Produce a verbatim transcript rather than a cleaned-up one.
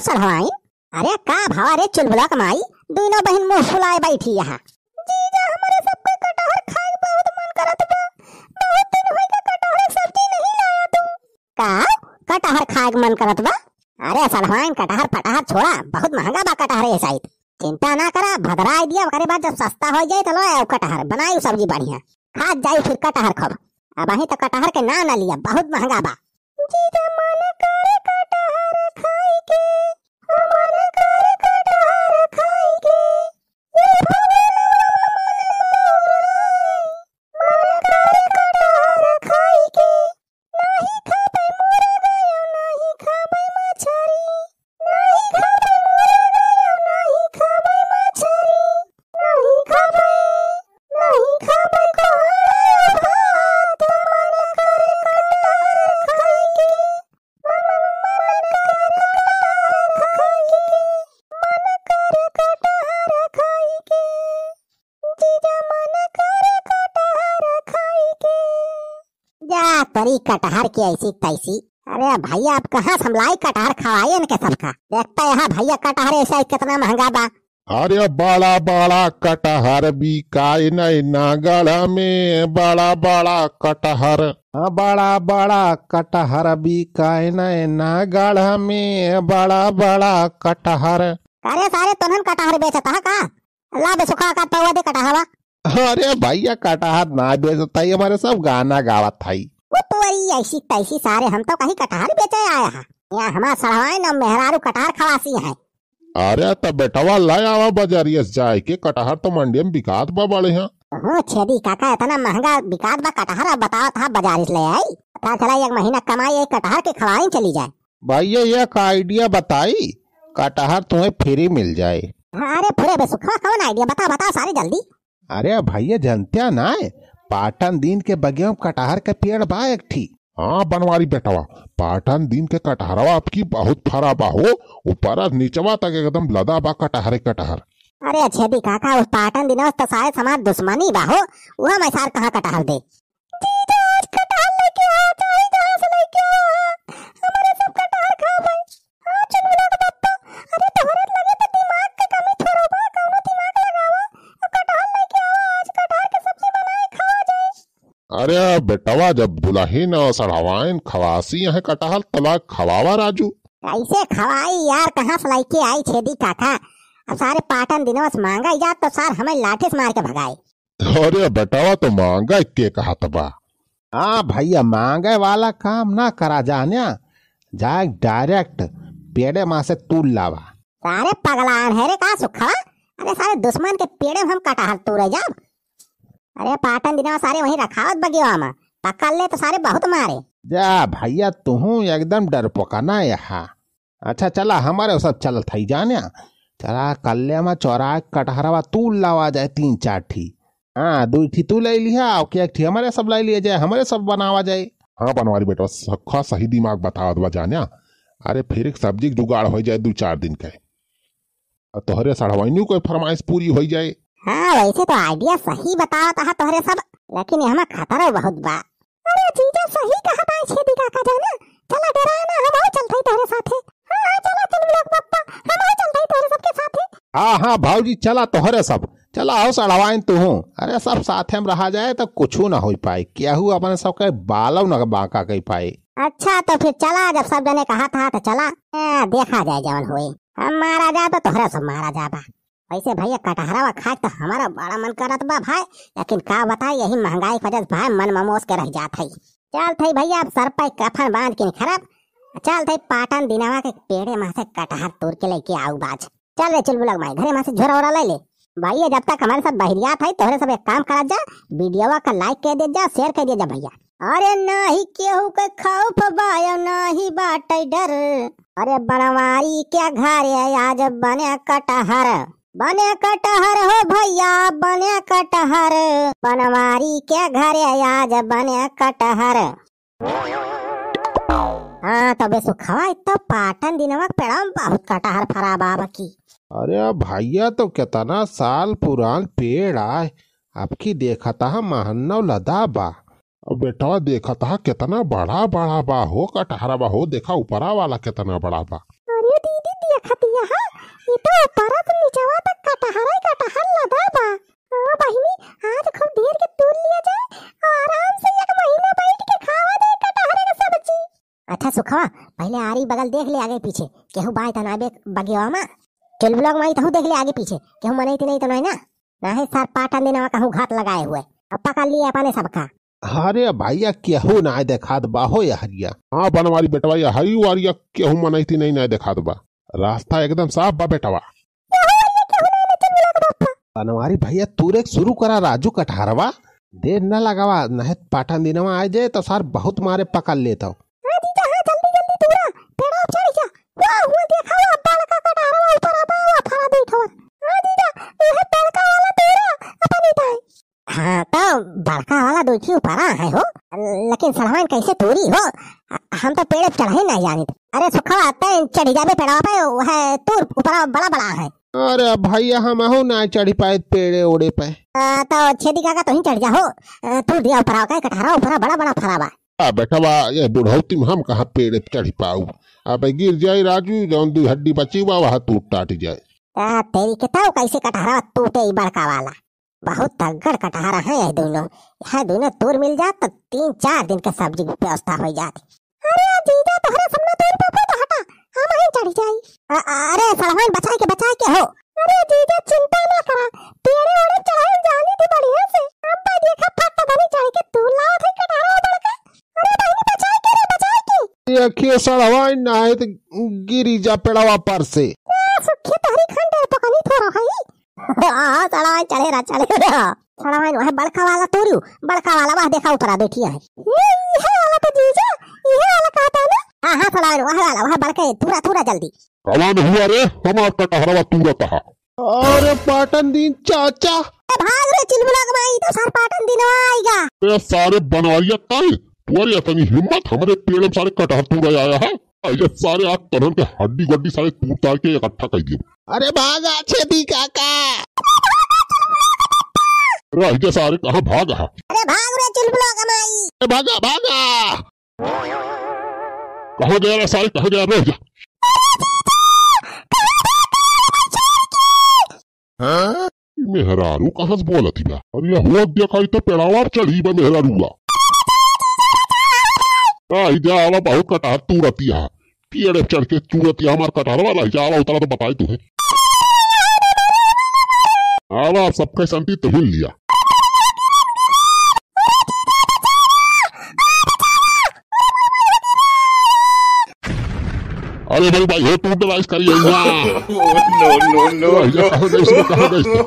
चढ़वाइन। अरे का भवा रे चुलबुला क माई, दुइनो बहिन मुँह फुलाए बैठी यहाँ। जीजा, हमरे सबके कटहर खाए के बहुत मन करत बा। बहुत दिन होई के कटहर के सब्जी नहीं लाया तू। का? कटहर खाए के मन करत बा? अरे सढ़वाइन, कटहर फटहर छोड़ा, बहुत महंगा बा कटहर ए साइड। चिंता ना करा, भदराई दिया, ओकरे बाद जब सस्ता हो जाए तो लो आओ कटहर, बनाई सब्जी बढ़िया, खात जाई फिर कटहर खूब। अबहीं तो कटहर के नाम ना लिया, बहुत महंगा बा। जीजा मन करे कटहर खाई के, मन करे कटहर खाई के, ये भगवान मन मौर रे, मन करे कटहर खाई के, नाही खाबै मुर्गा, नाही खाबै मछरी, नाही खाबै मुर्गा, नाही खाबै मछरी, नाही खाबै, नाही खाबै कोहड़ा भात, मन करे कटहर खाई के, मन करे कटहर खाई के, मन करे कटहर खाई के। जीजा मन करे कटहर खाई के। जा तरी कटहर की ऐसी तैसी। अरे भैया, अब कहाँ से हम लाई कटहर खवाई इनके सबका? देखता यहाँ भैया कटहर ऐसा कितना महंगा बा। अरे बड़ा बड़ा कटहर बिकाए नैनागढ़ में, बड़ा बड़ा कटहर। हाँ, बड़ा बड़ा कटहर बिकाए नैनागढ़ में, बड़ा बड़ा कटहर। अरे सारे तोहन कटहर बेचत ह का? ला बे सुखा का पौवा दे कटहरवा। अरे भैया, कटहर ना बेचत हई, हमरे सब गाना गावत हई। वो तोरी ऐसी तैसी सारे, हम तो कहीं कटहर बेचे आया है। यहाँ हमार सढ़वाइन अउर मेहरारू कटहर खवासी है। अरे त बेटवा ले आवा बजरिया से जाए के, कटहर तो मंडिया में बिकात बा बड़े यहाँ। हो छेदी काका, इतना महंगा बिकात बा कटहर, अब बतावत ह बजारी से ले आई। पता चला एक महीना कमाई एक कटहर के खवाइन चली जाए। भैया, एक idea बताई, कटहर तुम्हें free मिल जाए। अरे फुरे बे सुखवा, कौन idea? बताओ, बताओ सारे जल्दी। अरे भैया, जनत्या नाय, पाटन दीन के बगिया में कटहर के पेड़ बा एक ठी। हाँ बनवारी बेटवा, पाटन दीन के कटहरवा आपकी बहुत फरा बा हो, ऊपर से नीचवा तक एकदम लदा बा कटहरे कटहर। अरे छेदी काका, उस पाटन दिनवा से तो सारे समाज दुश्मनी बा हो, उहा में सार कहाँ कटहर दे। जीजा, आज कटहर लेके आ, चाहे जहाँ से लेके आ, हमरे सब कटहर खाबै। हाँ, चुलबुला के पप्पा, अरे तोहरे लगे तो दिमाग के कमी थोड़ो बा, कौनो दिमाग लगावा, और कटहर लेके आवा, आज कटहर के सब्जी बनाए खावा जाए। अरे बेटवा, जब दुलहिन और सढ़वाइन खवासी हैं कटहर, तला खवावा राजू। कैसे खवाई यार, कहाँ से लेके आई छेदी काका? अब सारे पाटन दिनवा से मांगा जात तो सार हमें लाठी से मार के भगाए। अरे बेटवा, तो मांगे के कहत बा? हाँ भैया, मांगे वाला काम ना करा जान्या, जाए direct पेड़े मा से तूल लावा। सारे पगलान है रे का सुखवा? अरे सारे दुश्मन के पेड़े में हम कटहर तूरे जाब? अरे पाटन दिनवा सारे वहीं रखावत बगिया में, पकड़ ले तो सारे बहुत मारे। जा भैया, तुहूँ एकदम डरपोका ना यहाँ। अच्छा चला, हमरे सब चलत हई जान्या। चला कल्ले मा चोराए कटहरवा तूल लावा जाए तीन चार ठी। हाँ, दुई ठी तू ले लिहा, ओके एक ठी हमरे सब ले लिया जाए, हमरे सब बनावा जाए। हाँ बनवारी बेटवा, सखा सही दिमाग बतावत बा जान्या। अरे फिर एक सब्जी के जुगाड़ हो जाए दू चार दिन के। और तोहरे सढ़वाइनियों के फरमाइश पूरी हो जाए। हाँ, वैसे तो idea सही बतावत हा तोहरे सब, लेकिन यहाँ खतरा बहुत बा। अरे जीजा, सही कहत आए छेदी काका जाना। चला डेराए ना, हम आउ चलत हई तोहरे साथे। हाँ, हाँ, चला चुलबुला के पप्पा, हम आउ चलत हई तोहरे सबके साथे। हाँ, हाँ, भौजी, चला तोहरे सब। चला हो सढ़वाइन तुहूँ। अरे सब साथे में रहा जाए तो कुछू ना होइ पाए। केहू अपने सबके बालौ ना बांका कइ पाए। अच्छा, तो फिर चला, जब सब जने कहत हा तो चला। ए, देखा जाए जवन होई। हम मारा जाए तो तोहरे सब मारा जाबा। वैसे भैया, कटहरवा खाए तो हमारा बड़ा मन करत बा भाई, लेकिन का बताई, यही महंगाई की वजह से भाई मन ममोस के रह जात है। चलत हई भैया, अब सर पे कफन बांध के निखरब, चलत हई पाटन दिनवा के पेड़े मा से कटहर तोड़ के लेके आउब आज। चल रे चुलबुला के माई, घरे मा से झोरा ओरा ले ले। भैया, जब तक हमरे सब बहरियात है, तोहरे सब एक काम करत जा, video वा का like कर दे जा, share कर दे जा भैया। अरे नाही केहू के खौफ बा, अउ नाही बाटे डर। अरे बनवारी के घरे आज बने कटहर, बने कटहर हो भैया, बने कटहर। बनवारी के घरे आज बने कटहर। हाँ, तबे सुखवा, इतना पाटन दिनवा के पेड़वा में बहुत कटहर फरा बा अबकी। अरे भैया, तो कितना साल पुरान पेड़ आए, अबकी देखत हा महन्नौ लदा बा। अब बेटवा देखत हा कितना बड़ा बड़ा बा हो कटहरवा हो, देखा ऊपरा वाला कितना बड़ा बा। अरे दीदी, देखत हिया, हाँ? ई तो ऊपरा से निचवा तक कटहरे कटहर लदा बा। हाँ बहिनी, आज खूब ढेर के तूर लिया जाए और आराम से एक महीना बैठ के खावा जाए कटहरे के सब्जी। अच्छा सुखवा, पहिले आरी बगल देख ले आगे पीछे, केहू बाय त ना बे बगिया मा। चुलबुला क माई तहू देख ले आगे पीछे, केहू मनई तिनई त नाई ना? नाहीं सर पाटन दिनवा कहूँ घात लगाए हुए। अब पकड़ लिए अपने सबका। अरे भैया, केहू नाई देखात बा हो यहरिया। हाँ बनवारी बेटवा, यहरी वारिया केहू मनई तिनई नाई देखात बा। रास्ता एकदम साफ बा बेटवा। बनवारी भैया, तूरे के शुरू करा राजू कटहरवा, देर न लगावा, नहीं पाटन दिनवा आए जे तो सार बहुत मारे पकड़ लेत हो। हाँ जीजा, हाँ, जल्दी जल्दी तूरा, पेड़वा चढ़ जा। वाह, वो देखा, वो बड़का कटहरवा ऊपर आबा, वो फरा बैठो। हाँ जीजा, ये बड़का वाला तूरा, अपन ही ताई। हाँ, तो बड़का वाला देखी ऊपरा है हो, लेकिन सलमान कैसे तूरी हो? हम तो पेड़ पे चढ़े नहीं जानित। अरे सुखवा, तैं चढ़ी जाबे पेड़वा पे, वह तूर ऊपरा बड़ा बड़ा है। अरे भैया, हमहू ना चढ़ी पाए पेड़े ओड़े पे। आ, तो छेदी काका, तोही चढ़ जा हो। आ, तूर दिया ऊपरा का कटहरा, ऊपरा बड़ा बड़ा फरा बा। आ बेटवा, ये बुढ़ौती में हम कहाँ पेड़े पे चढ़ी पाऊ? अब गिर जाई राजू, जौन दुई हड्डी बची बा, वह टूट टाट जाए। आ, तेरी के तो कैसे कटहरा टूटे ई बड़का वाला? बहुत तगड़ कटहरा है ये दोनों। यह दोनों तूर मिल जात तो तीन चार दिन के सब्जी की व्यवस्था हो जात। अरे जीजा, तोहरे सामने तूर पे फूट हटा, हम ही चढ़ जाई। अ-, अ-, अरे सलमान, बचाए के, बचाए के हो। अरे जीजा, चिंता ना करा, पेड़े ओड़े चढ़ाई जानी थी बढ़िया से। हम तो देखा फट धनी चढ़ के तूर लावत है कटहरा बड़का। अरे बहिनी, बचाए के रे, बचाए के। देखिए सलमान, ना है तो गिरी जा पेड़वा पर से। ए, सुखी तोहरी खंडे पकनी थोड़ा है। हाँ, सड़वाइन चढ़े रहा, चढ़े रहा। सड़वाइन वह बड़का वाला तूरू, बड़का वाला वह देखा ऊपरा बैठी है। ये, ये वाला तो जीजा, ये वाला कहता है ना? हाँ, हाँ, सड़वाइन वह वाला, वह बड़के, तूरा, तूरा जल्दी। कौन हुआ रे? हमार कटहरवा तूरा कहा? अरे पाटन दीन चाचा। ए, भाग रे चिलबुला के माई, तो सर पाटन दिनवा आएगा। ए, सारे बनवारिया काई? तोरी इतनी हिम्मत, हमरे पेड़ में सारे कटहर तूरा आया है? अरे सारे आग तनन के हड्डी गड्डी सारे तूर तार के इकट्ठा कर दियो। अरे भागा छेदी काका। रह जा सारे, कहाँ भाग हा? अरे भाग रे चुलबुला कमाई। अरे भागा, भागा। कहाँ गया रे सारे, कहाँ गया? रह जा। हाँ? ई मेहरारू कहाँ से बोलत ही बा? अरे हुआ देखा, ई तो पेड़ावा चढ़ी बा मेहरारुआ। आई जा, आवा, बहुत कटहर तूरतिया। पेड़ चढ़ के तूरतिया हमार कटहरवा, रह जा, आवा, उतरा तो बताई तुहे। आवा, सबके संती तो हिल लिया। अरे भाई, भाई, हे टूट डाला इसका, ये ना। No, no, no, अरे, ये no। कहाँ गए इसको, कहाँ गए इसको?